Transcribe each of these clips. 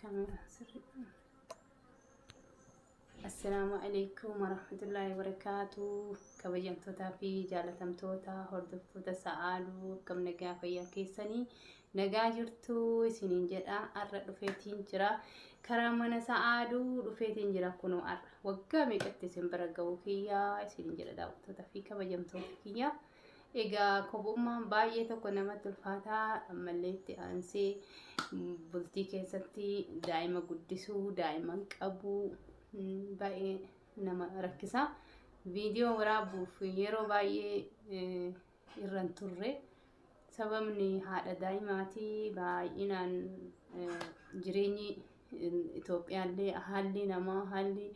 Kaameeraa sirrii. Assalaamu alaikum warahmatullaahi wabarakaatu. Kabajamtootaa fi jaalatamtoota hordoftoota sa'aaluu, akkam nagaa fayyaa keessanii? Nagaa jirtu isiniin jedha. Har'a dhufeetiin jira. Karaa mana sa'aaluu dhufeetiin jira kunoo har'a. Waggaa meeqatti isin bira ga'uu kiyyaa isiniin jedha, daawwattootaa fi kabajamtoota kiyya. Egaa kophummaan baay'ee tokko namatti ulfaataa, ammallee itti aansee bultii keessatti daa'ima guddisuu, daa'imman qabuu baay'ee nama rakkisa. Viidiyoo waraabuuf yeroo baay'ee irra hin turre. Sababni haadha daa'imaatii, baay'inaan jireenyi Itoophiyaallee, haalli namaa, haalli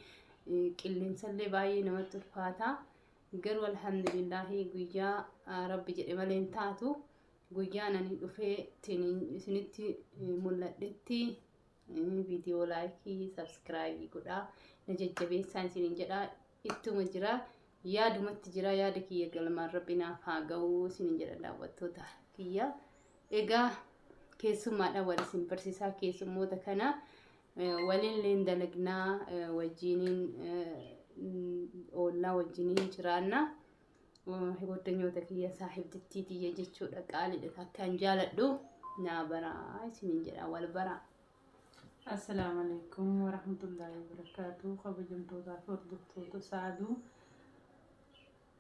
qilleensallee baay'ee namatti ulfaata. Garuu alhamdulillaahi, guyyaa Rabbi jedhe malee hin taatu. Guyyaan ani dhufee isinitti mul'adhetti viidiyoo like, subscribe godhaa na jajjabeessaan isiniin jedha. Ittuma jira, yaadumatti jira, yaada kiyya galmaan Rabbi naaf haa ga'u isiniin jedha, daawwattoota kiyya. Egaa keessummaadhaan wal isin barsiisaa. Keessummoota kana waliin leen dalagnaa, wajjiniin oollaa, wajjiniin jiraanna. Goddanyoota kiyya, saahibdittii tiyya jechuudha, qaaliidha, akkaan jaaladhu, naa baraa isiniin jedha, wal baraa. Assalaamu alaikum warahmatullaahi wabarakaatu. Kabajamtootaa fi hordoftoota Saaduu,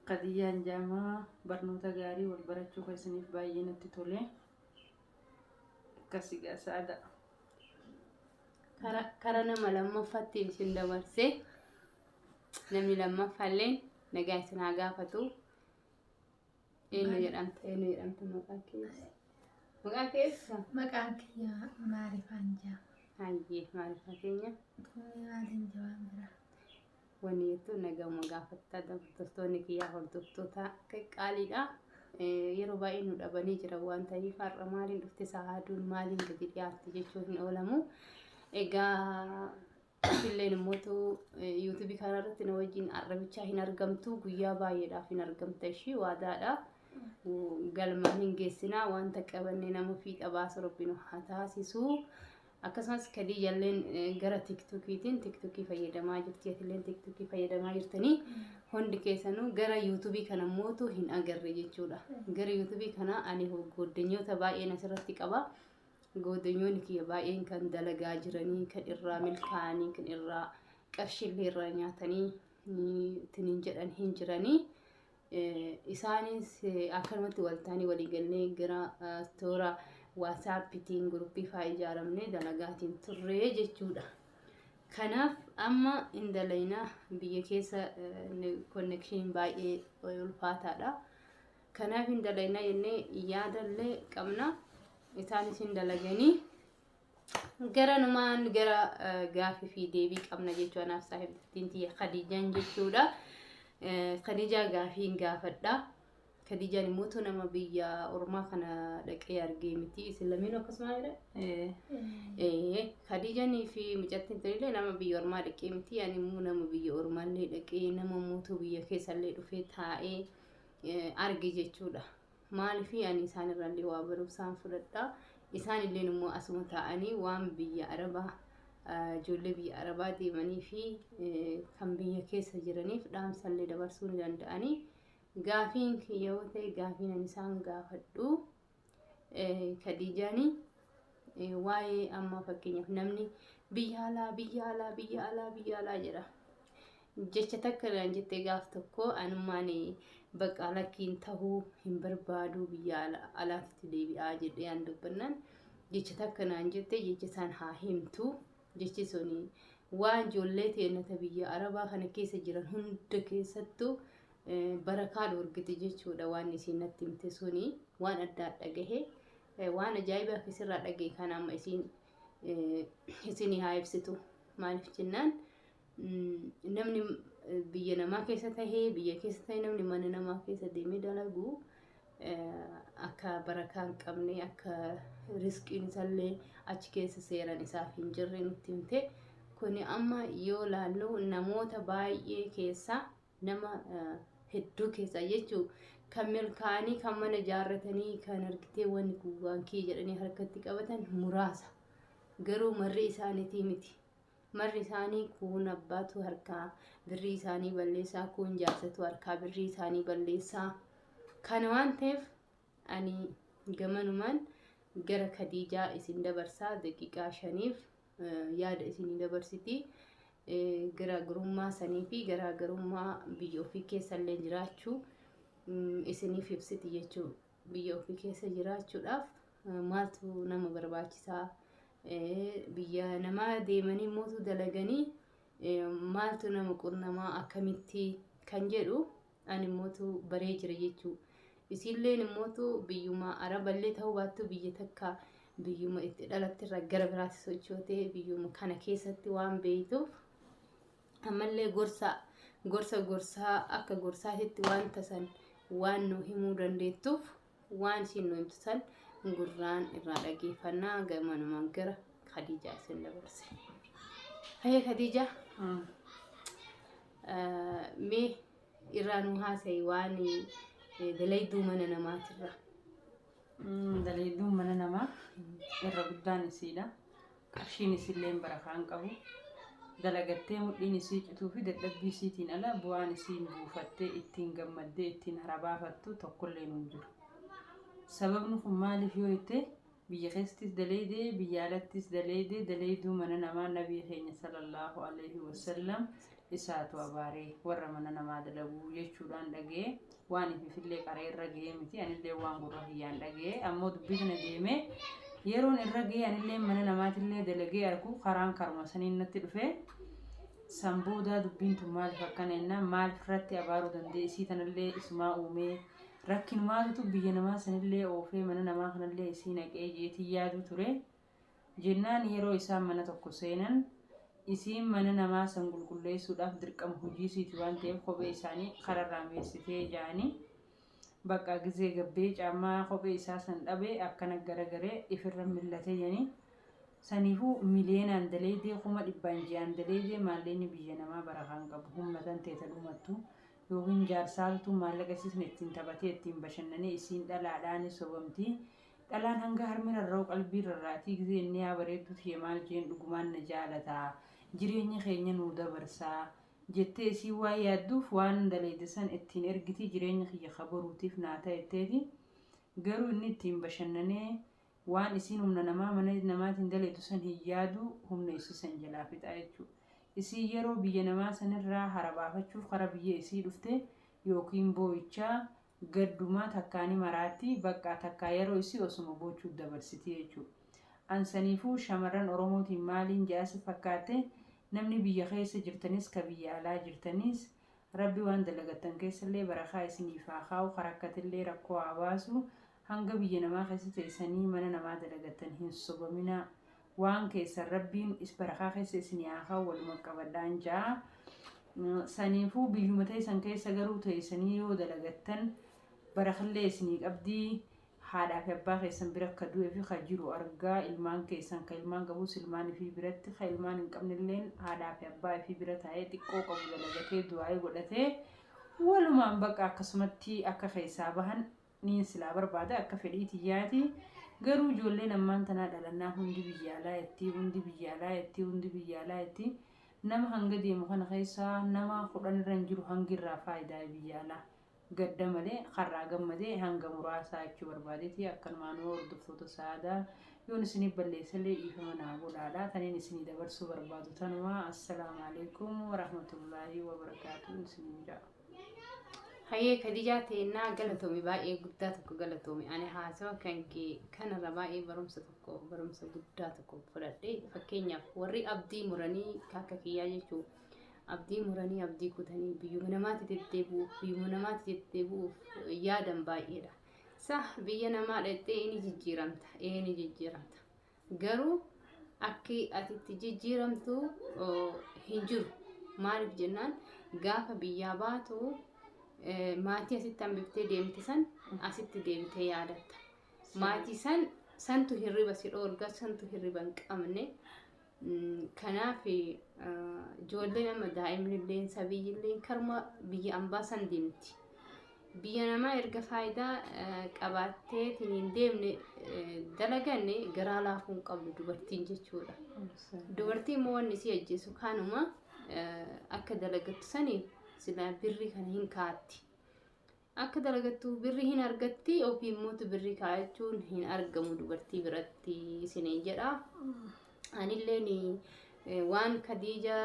Kadiyyaan jaamaa. Barnoota gaarii wal barachuu keessaniif baay'ee natti tole. Akkasii gaa Saada. Kara nama lammaffaatti isin dabarse. Namni lammaffaallee nagaa isin haa gaafatu. Eenyu jedhamta? Eenyu jedhamta maqaa keessa? Maqaa keessa? Maqaan kiyya Maarifaan jedhama. Hayyee, Maarifaa keenya. Maaliin jawaan biraa? Wanni jettu nagama gaafatta, daawwattoonni kiyyaa, hordoftoota qaqqaaliidha. Yeroo baay'ee nu dhabanii jiran waan ta'eef, har'a maaliin dhufte sa'aaduun, maaliin gadi dhiyaatte jechuun hin oolamu. Egaa illeen immoo yuutuubii kana irratti na wajjin arrabichaa hin argamtu, guyyaa baay'eedhaaf hin argamta, ishii waadaadha. Galmaan hin geessinaa, wanta qabanne nama fiixa baasu Rabbi nu haa taasisu. Akkasumas Kadiyyalleen gara tiktokiitiin tiktokii fayyadamaa jirti, atilleen tiktokii fayyadamaa jirtanii, hundi keessanuu gara yuutuubii kana mootu hin agarre jechuudha. Gara yuutuubii kana ani goddanyoota baay'een asirratti qaba. Goddanyoonni kiyya baay'een kan dalagaa jiranii, kan irraa milkaa'anii, kan irraa qarshiillee irraa nyaatanii tiniin jedhan hin jiranii. Isaanis akkanumatti waltaanii walii galnee gara toora waasaappiitiin guruppii fa'aa ijaaramnee dalagaatiin turree jechuudha. Kanaaf amma hin dalaynaa, biyya keessa connectioniin baay'ee ulfaataadha. Kanaaf hin dalaynaa jennee yaadallee qabna. Isaanis hin dalaganii. Gara numaan gara gaafii fi deebii qabna jechuudha. Anaaf saahibtittiin tiyya Khadiijaan jechuudha. Khadiijaa gaafii hin gaafadha. Khadiijaan immoo nama biyya ormaa kana dhaqee argee miti. Isin lameenuu akkasuma jedha? Khadiijanii fi mucattiin tunillee nama biyya ormaa dhaqee miti. Ani immoo nama biyya ormaallee dhaqee, nama mootuu biyya keessallee dhufee taa'ee arge jechuudha. Maaliif ani isaan irraallee waa barumsaan fudhadha. Isaan illeen immoo asuma taa'anii waan biyya Arabaa, ijoollee biyya Arabaa deemanii fi kan biyya keessa jiraniif dhaamsallee dabarsuu ni danda'anii. Gaafiin kiyya yoo ta'e, gaafiin ani isaan gaafadhu, Khadiijaanii waa'ee amma fakkeenyaaf namni biyya alaa, biyya alaa, biyya alaa, biyya alaa jedha. Jecha takka naan jettee gaaf tokko, anummaan bakka lakkiin tahuu hin barbaadu, biyya alaatti deebi'aa jedhee an dubbannaan, jecha takka naan jette. Jecha isaan haa himtu. Jechi suni waan ijoollee teennata biyya Arabaa kana keessa jiran hunda keessattuu barakaa dhoorgite jechuudha. Waan isiin natti himte suni waan addaa dhagahe, waan ajaa'ibaa keessirraa dhagahe. Kana amma isiin isinii haa ibsitu. Maaliif jennaan, namni biyya namaa keessa tahee, biyya keessa tahee, namni mana namaa keessa deemee dalagu akka barakaa hin qabne, akka riskiin isallee achi keessa seeran isaaf hin jirre nutti himte. Kuni amma yoo laallu namoota baay'ee keessa, nama hedduu keessa jechuu, kan milkaa'anii, kan mana ijaarratanii, kan argitee wanni kun waan kiyya jedhanii harkatti qabatan muraasa. Garuu marri isaaniitii miti. Marri isaanii kuun abbaatu harkaa birrii isaanii balleessaa, kuun jaarsatu harkaa birrii isaanii balleessaa. Kana waan ta'eef ani gamanumaan gara Kadiijaa isin dabarsaa daqiiqaa 5f yaada isinii dabarsiti. Garaagarummaa sanii fi garaagarummaa biyya ofii keessa illee jiraachuu isiniif ibsiti jechuudha. Biyya ofii keessa jiraachuudhaaf maaltu nama barbaachisaa? Biyya namaa deemanii mootu dalaganii maaltu nama qunnamaa akkamitti kan jedhu ani immootu baree jira jechuu. Isiilleen immootu biyyuma araballee ta'uu baattu biyya takka biyyuma itti dhalattirra gara biraatti sochootee biyyuma kana keessatti waan beeytuuf ammallee gorsa gorsa gorsaa akka gorsaatitti waan tasan waan nu himuu dandeettuuf waan isiin nu himtu san gurraan irraa dhageeffannaa gamanumaan gara Khadiijaa isin dabarse. Hayyee Khadiijaa. Mee irraa nu haasa'i waan dalayduu mana namaatirra. Dalayduu mana namaa irra guddaan isiidha. Qarshiin isilleen barakaa hin qabu. Dalagattee mudhiin isii cituu fi dadhabbii isiitiin ala bu'aan isiin buufattee ittiin gammaddee ittiin harabaafattu tokkolleen hin jiru. Sababni kun maaliif yoo jette, biyya keessattis daleeydee, biyya alattis daleeydee, daleeyduu mana namaa nabii keenya sallallahu alaihi wasallam isaatu abaaree warra mana namaa dalaguu jechuudhaan dhaga'ee, waan ififillee qaree irra ga'ee miti, anillee waan gurra kiyyaan dhaga'ee. Ammoo dubbii kana deemee yeroon irra ga'ee anillee mana namaatillee dalagee argu karaan karuma saniin natti dhufe. San boodaa dubbiin tun maaliif akkana jennaan, maaliif irratti abaaruu danda'e? Isii tanallee isumaa uumee rakkinumaatutu biyya namaa sanillee oofee mana namaa kanallee isii naqee jeetii yaaduu ture. Jennaan yeroo isaan mana tokko seenan isiin mana namaa san qulqulleessuudhaaf dirqama hojii isiiti waan ta'eef kophee isaanii kararraa meessitee ja'anii, bakka gizee gabbee caammaa kophee isaa san dhabe akkana garagaree ifirra millatee janii. Saniifuu miliyeenaan daleeydee, 100,000 ji'aan daleeydee, maalleenni biyya namaa barakaan qabu. Humna tan teeta dhumattu yookiin jaarsaaltu maallaqa isiisan ittiin taphatee ittiin bashannanee. Isiin dhalaadhaani sobamti. Dhalaan hanga harmi rarra'u qalbiin rarraatii. Gizee inni yaa bareedduu tiyya maal jeen, dhugumaan na jaalataa, jireenya keenya nuu dabarsaa jettee isiin waan yaadduuf waan daleeyde san ittiin ergiti. Jireenya kiyya ka boruutiif naa ta'etteeti. Garuu inni ittiin bashannanee waan isiin humna namaa mana namaatiin daleeydu san hin yaadu, humna isii san jalaa fixaa jechuu. Isiin yeroo biyya namaa sanirraa hara baafachuuf kara biyya isii dhufte yookiin boo'ichaa gaddumaa takkaa ni maraatti, baqqaa takkaa yeroo isii osuma boochuu dabarsiti jechuu. An saniifuu shamarran Oromootiin maaliin ja'a si fakkaatte? Namni biyya keessa jirtanis ka biyya alaa jirtaniis, Rabbi waan dalagattan keessallee barakaa isiniif haa kaa'u, ka rakkatellee rakkoo haa baasu. Hanga biyya namaa keessa teessanii mana namaa dalagattan hin sobaminaa. Waan keessan Rabbiin is barakaa keessa isinii haa kaa'u, waluma qabadhaan ja'a. Saniifuu biyyuma teessan keessa garuu teessanii yoo dalagattan barakallee isinii qabdii. Haadhaa fi abbaa keessan bira ka du'ee fi ka jiru argaa. Ilmaan keessan, ka ilmaan qabus ilmaan ifii biratti, ka ilmaan hin qabnelleen haadhaa fi abbaa ifii bira taa'ee xiqqoo qabu dalagatee du'aa'ii godhatee walumaan baqa akkasumatti akka keessaa bahan niin silaa barbaada akka fedhii tiyyaati. Garuu ijoolleen ammaan tanaa dhalannaa hundi biyya alaa jetti, hundi biyya alaa jetti, hundi biyya alaa jetti. Nama hanga deemu kana keessaa nama 10 irra hin jiru hangi irraa faayidaa biyya alaa. Gadda malee karraa gammadee hanga muraasaa jechuu barbaadeeti. Akkanumaanuu hordoftoota sa'aadaa, yoon isiniif balleessallee dhiifama naa godhaadha. Taniin isinii dabarsuu barbaadu tanuma. Assalaamu alaikum warahmatullaahi wabarakaatuun isiniin ja'a. Hayyee Kadijaa teennaa, galatoomi, baay'ee guddaa tokko galatoomi. Ani haasawa kan kee kanarra baay'ee barumsa tokko, barumsa guddaa tokko fudhadhe. Fakkeenyaaf warri abdii muranii akka kiyyaa jechuun abdii muranii abdii kutanii biyyuma namaatti deddeebi'uuf, biyyuma namaatti deddeebi'uuf yaadan baay'eedha. Sah, biyya namaa dhaqxee ni jijjiiramta, ee ni jijjiiramta. Garuu akki ati itti jijjiiramtu hin jiru. Maaliif jennaan, gaafa biyyaa baatu maatii asitti hambiftee deemte san asitti deebitee yaadatta. Maatii san santu hirriba si dhoorga, santu hirriba hin qabne. Kanaaf ijoolleen amma daa'imni illee sabiyyillee karma biyya ambaa san deemti. Biyya namaa erga faayidaa qabaatteetiin hin deemne dalaganne garaa laafuu hin qabdu dubartiin jechuudha. Dubartiin immoo wanni isii ajjeesu kanuma akka dalagattu saniif silaa birrii kana hin kaatti. Akka dalagattu birrii hin argatti ofii immootu birrii kaayachuun hin argamu dubartii biratti isiniin jedha. Anilleen waan Kadiija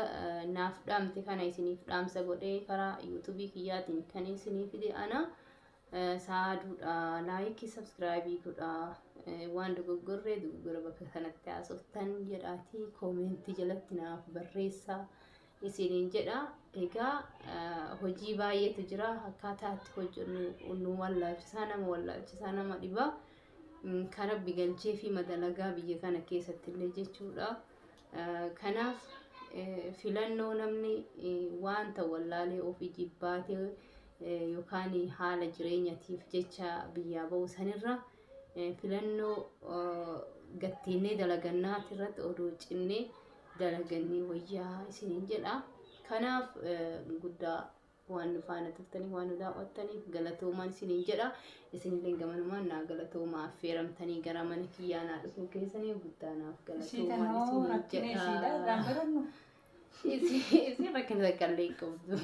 naaf dhaamte kana isiniif dhaamsa godhee karaa yuutuubii kiyyaatiin kan isinii fide ana saaduudha. Laayikii sabskiraayibii godha. Waan dogoggorree dogoggora bakka kanatti haasoftan jedhaatii koomentii jalatti naaf barreessaa isiniin jedha. Egaa hojii baay'eetu jira akkaataa itti hojjennu nu wallaalchisaa nama wallaalchisaa nama dhiba. Kan rabbi galchee fi madalagaa biyya kana keessatti illee jechuudha. Kanaaf filannoo namni wanta wallaalee ofii jibbaatee yookaan haala jireenyatiif jecha biyyaa ba'u sanirra filannoo gattiinnee dalagannaati irratti odoo cinnee dalagannee wayyaa isiniin jedha. Kanaaf guddaa waan nu faana turtaniif waan nu daawwattaniif galatoomaan isiniin jedha. Isinillee gamanumaan naa galatoomaa affeeramtanii gara mana kiyyaa naa dhufuu keessanii guddaa naaf Isii galatoomaan tanoo isiniin rakkina jedha. isiidha irraan barannu. Isin rakkina takka illee hin qabdu.